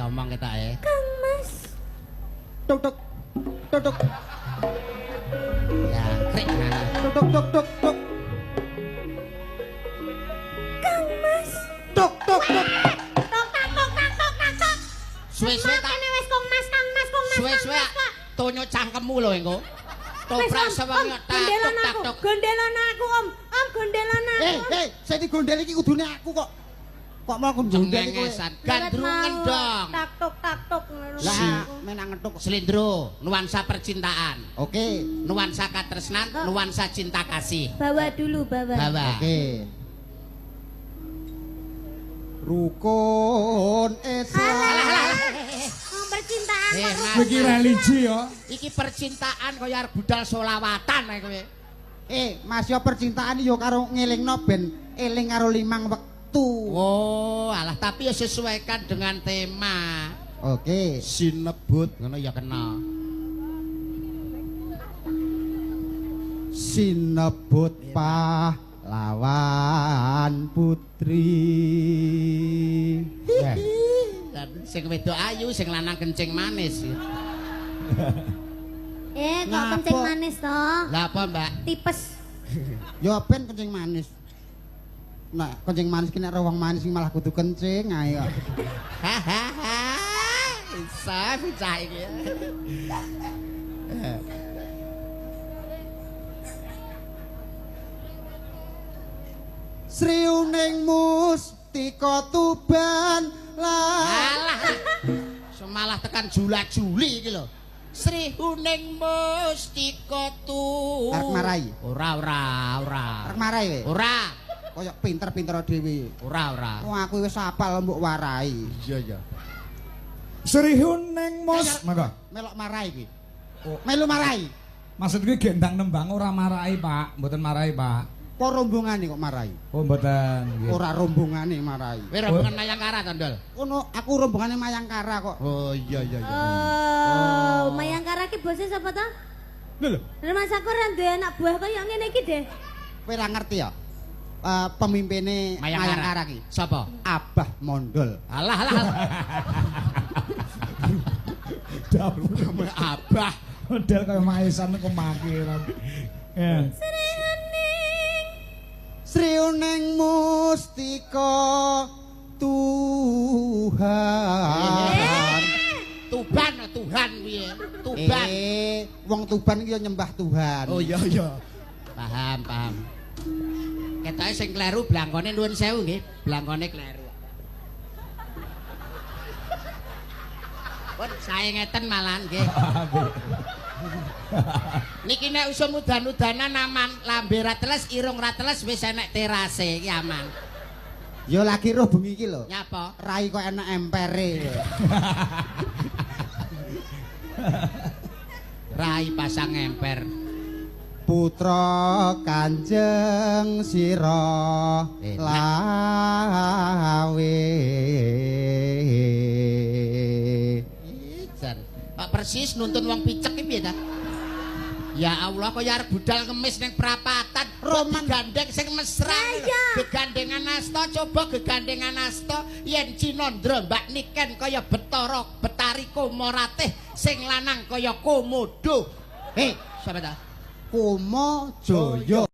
Diomong ketoke. Kang Mas. Tuk tuk. Tuk tuk. Ya, krik ngono. Tuk tuk tuk tuk tuk. Kang Mas. Tuk tuk tuk. Tok tak tok tak tok tak tok. Suwe-suwe tak Kene wis Kang Mas, Kang Mas, Kang Mas. suwe-suwe Kang Mas, kok. tonyo cangkemmu lho engko. Wis, Toprak Om, sewengi Om, tak gondelan tok tak aku. tok. Gondelan aku, Om. Om gondelan aku. Eh, eh, sing digondel iki kudune aku kok. Kok mau gondel iki kowe? Cengengesan, gandrungan dong. Tak tok tak tok ngono. Lah, menang ngetuk. Slendro, nuansa percintaan, Oke. nuansa katresnan, nuansa cinta kasih. Bawa dulu, bawa. Bawa. Oke. Rukun Islam. Om percintaan Eh, kok. Mas. Kowe iki religi ya. Iki percintaan kaya arep budal solawatan ae kowe. Eh, Mas yo percintaan yo karo ngelingno ben eling karo limang wektu. Oh, alah tapi ya sesuaikan dengan tema. Oke. Sinebut ngono ya kena. Sinebut pahlawan putri. Ya. Dan sing wedok ayu, sing lanang kencing manis. Eh, kok Ngapa? kencing manis toh? Lah apa, Mbak? Tipes. Yo ben kencing manis. Nah, kencing manis ki nek ora wong manis iki malah kudu kencing ae kok. Hahaha. Isa bocah iki. Sri Uning Mustika Tuban lah. Alah. Semalah tekan jula-juli iki lho. Sri Huning Mustika tu. Arep marai. Ora ora ora. Arep marai kowe. Ora, Kaya pinter-pinter dhewe. ora ora. Wong aku wis apal mbok warai. Iya iya. Sri Huning Mus. Monggo. Melok marai iki. Oh. Melu marai. Maksud kuwi gendang nembang ora marai, Pak. Mboten marai, Pak. Apa rombongane kok marai? Oh, mboten. Nggih. Ora rombongane marai. Kowe rombongan Mayangkara to, Ndol? Kono aku rombongane Mayangkara kok. Oh iya iya iya. Oh, Mayangkara ki bose sapa toh? Lho lho. Lah Mas aku ora duwe anak buah kaya ngene iki deh. Kowe ora ngerti ya? Pemimpine Mayangkara ki. Sapa? Abah Mondol. Alah alah. alah. Abah. Model kaya maesan kok maki. Ya. Sri Huning. Sri Uning Mustika Tuhan. Tuban Tuhan piye? Tuban. Eh, wong Tuban iki ya nyembah Tuhan. Oh iya iya. Paham, paham. Ketoke sing kleru blangkone nuwun sewu nggih, blangkone kleru. Pun sae ngeten malahan nggih. Niki nek usum udan-udanan aman, lambe ra teles, irung ra teles wis enek terase iki aman. Ya lagi roh bengi iki lho. Nyapa? Rai kok enek empere. Rai pasang emper. Putra Kanjeng Sira Enak. Lawe. Jan. Pak persis nuntun wong picek iki piye ta? Ya Allah kaya arep budal ngemis ning prapatan, Roman. gandeng sing mesra. Lah iya. Gegandengan asta coba gegandengan asta yen Cinandra Mbak Niken kaya Betara Betari Komoratih sing lanang kaya Komodo. Hei, Sapa ta? Komo Jaya.